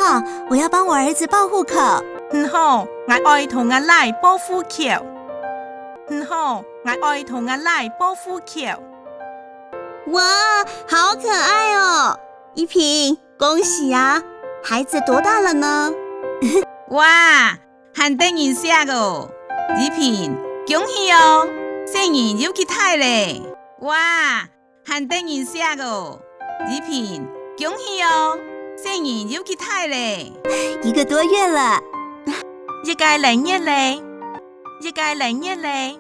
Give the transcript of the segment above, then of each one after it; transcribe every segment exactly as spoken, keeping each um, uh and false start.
啊，我要帮我儿子报户口。毋好，𠊎愛同吾倈報户口。毋好，𠊎愛同吾倈報户口。哇，好可愛哦！依萍，恭喜啊！孩子多大了呢？哇，還得人惜哦！依萍，恭喜哦！細人有幾大咧？哇， 還得人惜哦！依萍，恭喜哦！細人有幾大咧？一個多月了。一個零月咧，一個零月咧。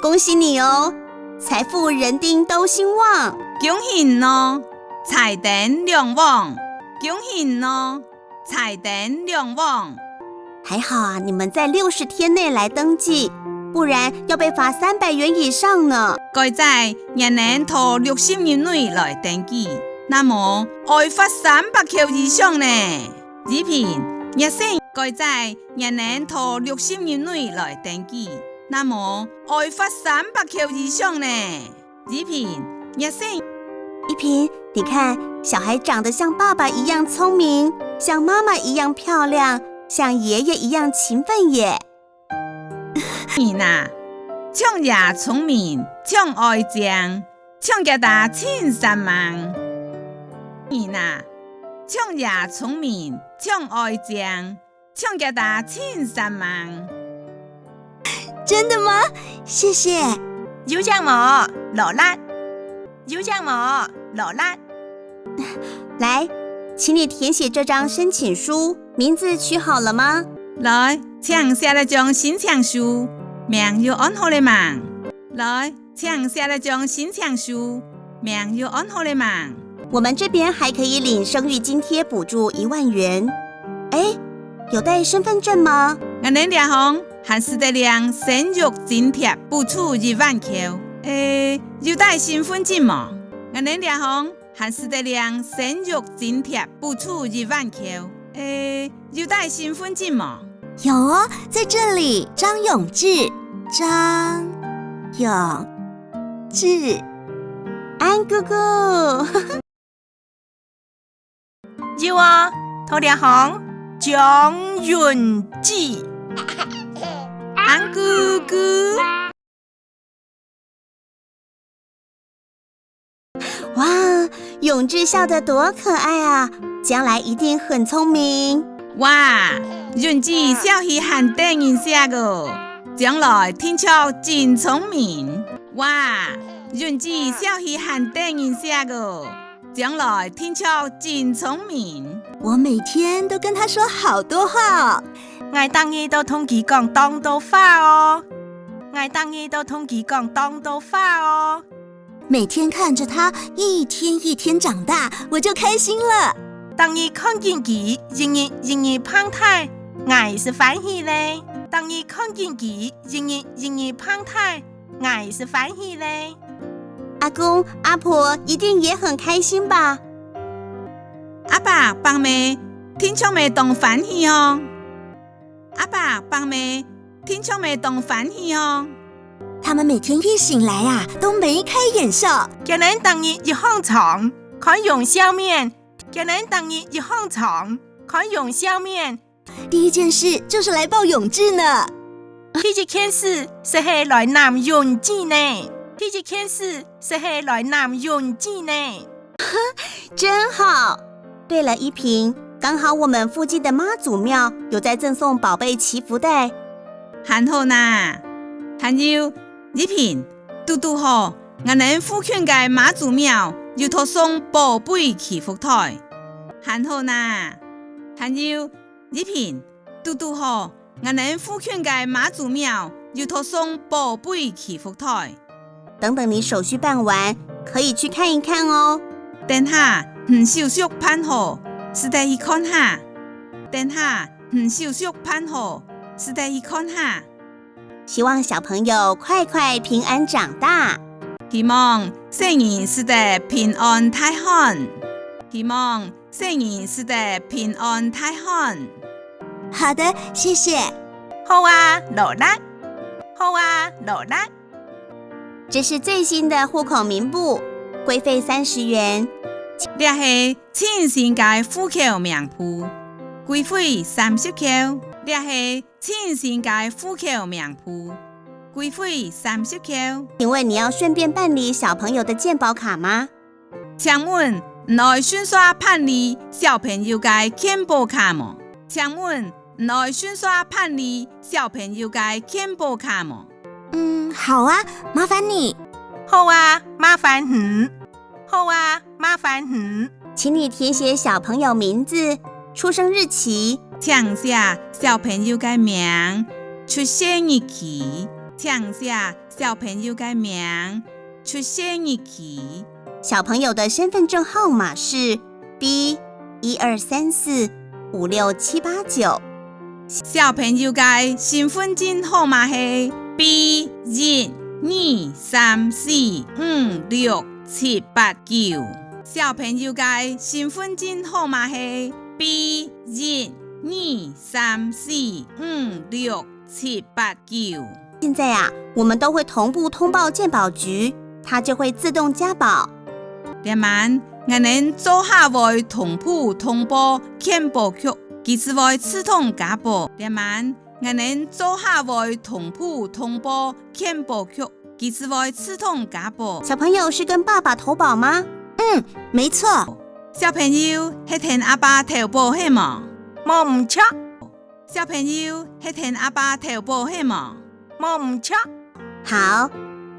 恭喜你哦！財富人丁都興旺。恭喜你哦！財丁兩旺。恭喜你哦！ 財丁兩旺。還好啊，你們在六十天內來登記，不然要被罰三百元以上呢。該哉，若能在六十日內來登記，若無，愛罰三百箍以上呢。依萍，若細，該哉，若能在六十日內來登記，若無，愛罰三百箍以上呢。 依萍，若細。依萍，你看，小孩長得像爸爸一樣聰明，像媽媽一樣漂亮，像爺爺一樣勤奮耶。人啊，像爺聰明，像哀靚，像厥噠盡煞猛。人啊，像爺聰明，像哀靚， 像厥噠盡煞猛。真的嗎？謝謝。有影無？勞力。有影無？勞力。來，請你填寫這張申請書，名字取好了嗎？來，請寫這張申請書，名有安好咧吂？來， 請寫這張申請書，名有安好咧吂？我們這邊還可以領生育津貼補助一萬元。哎，有帶身份證嗎？𠊎等這項還使得領生育津貼補助一萬箍。誒，有帶身份證無？𠊎等這項 還使得領生育津貼補助一萬箍。誒，有帶身份證無？有哦，在這裡，張永志，張永志，安姑姑。有哦，在這項，張永志，安姑姑。 哇，永志笑得多可愛啊！將來一定很聰明。哇，永志笑起還得人惜哦，將來定著真聰明。哇，永志笑起還得人惜哦，將來定著真聰明。我每天都跟他說好多話哦。𠊎逐日都同佢講當多話哦。𠊎逐日都同佢講當多話哦。 每天看著他一天一天長大，我就開心了。逐日看見佢一日一日膨大，𠊎就歡喜咧。逐日看見佢一日一日膨大，𠊎就歡喜咧。阿公阿婆一定也很開心吧？阿伯伯姆定著乜當歡喜哦。 阿伯伯姆定著乜當歡喜哦。他們每天一醒來啊，都眉開眼笑。佢等逐日一䟘床，看容笑面。佢等逐日一䟘床，看容笑面。第一件事就是來抱永志呢。第一件事就係來攬永志呢。第一件事就係來攬永志呢。 真好。對了，依萍，剛好我們附近的媽祖廟有在贈送寶貝祈福袋。還好哪！還有，依萍，堵堵好，𠊎等附近个媽祖廟有在送寶貝祈福袋。還好哪！還有，依萍，堵堵好，𠊎等附近个媽祖廟有在送寶貝祈福袋。 等等你手續辦完，可以去看一看哦。等下你手續辦好，使得去看下。等下你手續辦好，使得去看下。希望小朋友快快平安長大。希望細人使得平安大漢。希望細人使得平安大漢。好的，謝謝。好啊，勞力。好啊，勞力。 這是最新的戶口名簿，規費三十元。這係最新个戶口名簿，規費三十箍。這係最新个戶口名簿，規費三十箍。請問你要順便辦理小朋友的健保卡嗎？請問，你愛順續辦理小朋友个健保卡無？請問，你愛順續辦理小朋友个健保卡無？嗯，好啊，麻煩你。好啊，麻煩你。好啊，麻煩你。请你填写小朋友名字、出生日期。請寫小朋友个名、出世日期。請寫小朋友个名、出世日期。小朋友的身份证号码是 B 一二三四五六七八九。小朋友个身份证號碼係 B 一二三四五六七八九。小朋友个身份证號碼係 B 一二三四五六七八九。现在啊，我们都会同步通报健保局，它就会自动加保。這滿，𠊎等做下會同步通報健保局，佢就會自動加保。這滿，𠊎等做下會同步通報健保局，佢就會自動加保。小朋友是跟爸爸投保吗？嗯，没错。小朋友係同阿爸投保係無？無毋著。 小朋友係同阿爸投保係無？無毋著。好，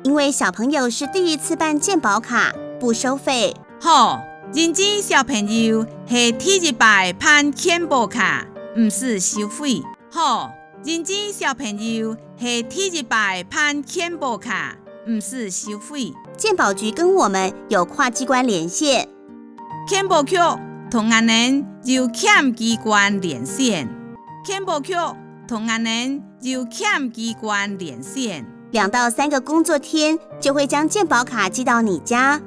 因为小朋友是第一次办健保卡，不收费。好，因為小朋友係第一擺辦健保卡，毋使收費。好，因為小朋友係第一擺辦健保卡，毋使收費。健保局跟我们有跨机关连线。 健保局同𠊎等有跨机关连线。健保局同𠊎等有跨机关连线。两到三个工作天就会将健保卡寄到你家。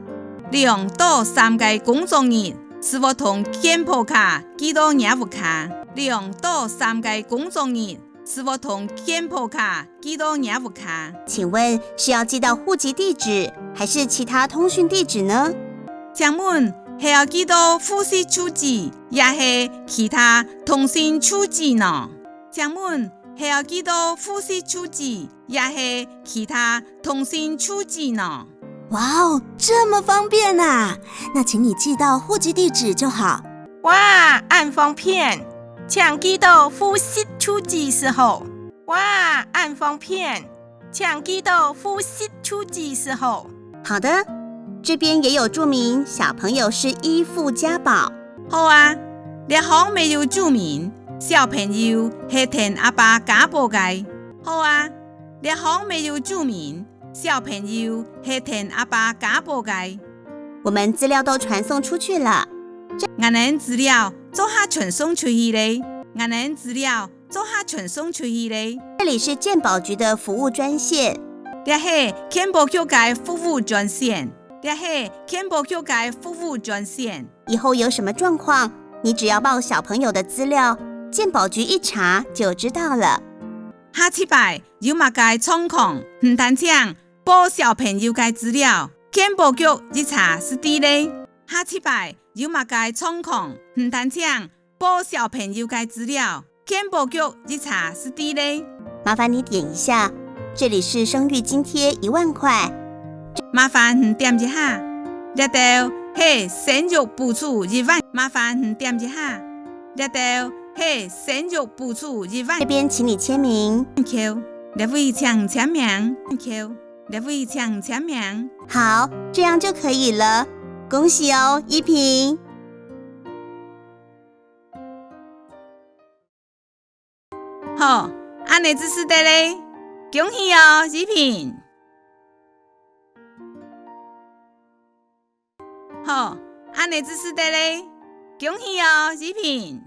兩到三个工作日，就會同健保卡寄到若屋下。兩到三个工作日， 就會同健保卡寄到若屋下。请问是要寄到户籍地址，还是其他通讯地址呢？請問係愛寄到户籍住址，也係其他通讯住址呢？請問係愛寄到户籍住址，也係其他通讯住址呢？哇哦，这么方便啊！那请你寄到户籍地址就好。哇，恁方便，請寄到户籍住址就好。哇，恁方便，請寄到户籍住址就好。好的，这边也有注明小朋友是依附加保。好啊，這項乜有注明，小朋友係同阿爸加保个。好啊，這項乜有注明， 小朋友係同阿爸加保个。我们资料都传送出去了。𠊎等資料做下傳送出去咧。𠊎等資料做下傳送出去咧。这里是健保局的服务专线。這係健保局个服务專線。這係健保局个服务專線。以后有什么状况，你只要报小朋友的资料，健保局一查就知道了。下次擺 有麼个狀況，毋單淨報小朋友个資料，健保局一查就知咧。下次擺有麼个狀況，毋單淨報小朋友个資料，健保局一查就知咧。麻烦你点一下，这里是生育津贴一万块。麻烦你点一下，這兜係生育補助一萬。麻烦你点一下，這兜係生育補助一萬。这边请你签名。扣，這位請簽名。扣，這位請簽名。好，这样就可以了。恭喜哦，依萍。好，恁呢就使得咧。恭喜哦，依萍。 好，恁呢就使得咧。恭喜哦，依萍！